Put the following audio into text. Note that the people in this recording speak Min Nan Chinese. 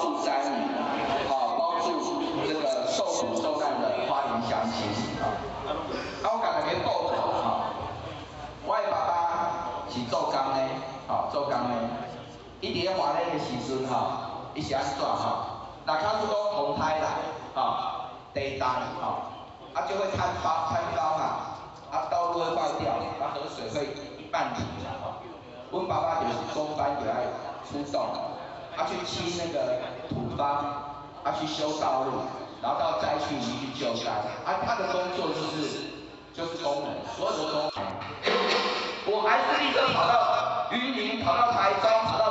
助災民，好幫助這個受苦受難的花蓮鄉親。啊，我共大家報告吼，我的爸爸是做工的，吼做工的。伊佇咧花蓮的時陣吼，伊是按怎吼？若假使講風颱來，吼地動吼，啊就會坍方坍方嘛，啊道路會壞掉，啊河水會漫堤嘛吼。阮爸爸就是工班就愛出動，啊去清那個土方，啊去修道路，然後到災區裡面去救災。啊，他的工作就是工人，所有的工人。我還是立刻跑到雲林，跑到台中，跑到。